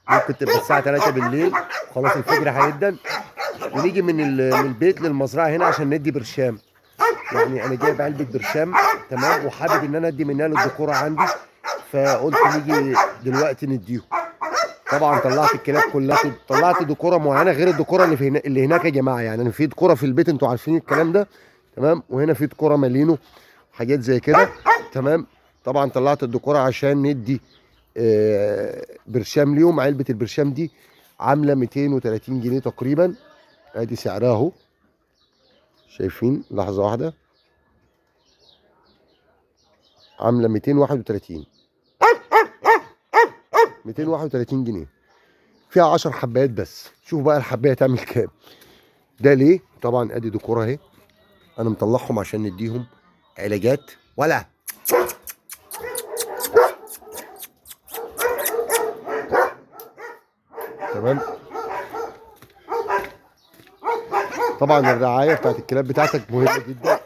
ممكن تبقى الساعة 3 بالليل، خلاص الفجر هيدن، ونيجي من البيت للمزرعه هنا عشان ندي برشام. يعني انا جايب علبة برشام، تمام، وحابب ان انا ادي منها للدكوره عندي، فقلت نيجي دلوقتي نديهم. طبعا طلعت الكلاب كلها، طلعت دكوره معينة غير الدكوره اللي في هنا، اللي هناك يا جماعة. يعني انا في دكوره في البيت، انتوا عارفين الكلام ده، تمام، وهنا في دكوره مالينو حاجات زي كده، تمام. طبعا طلعت الدكوره عشان ندي برشام ليهم. علبة البرشام دي عامله 230 جنيه تقريبا، ادي سعرها اهو، شايفين؟ لحظة واحدة، عامله 231 جنيه، فيها 10 حبايات بس. شوف بقى الحبايه تعمل كام. ده ليه؟ طبعا ادي دكوره اهي، انا مطلعهم عشان نديهم علاجات. ولا تمام. طبعا الرعاية بتاعت الكلاب بتاعتك مهمة جدا.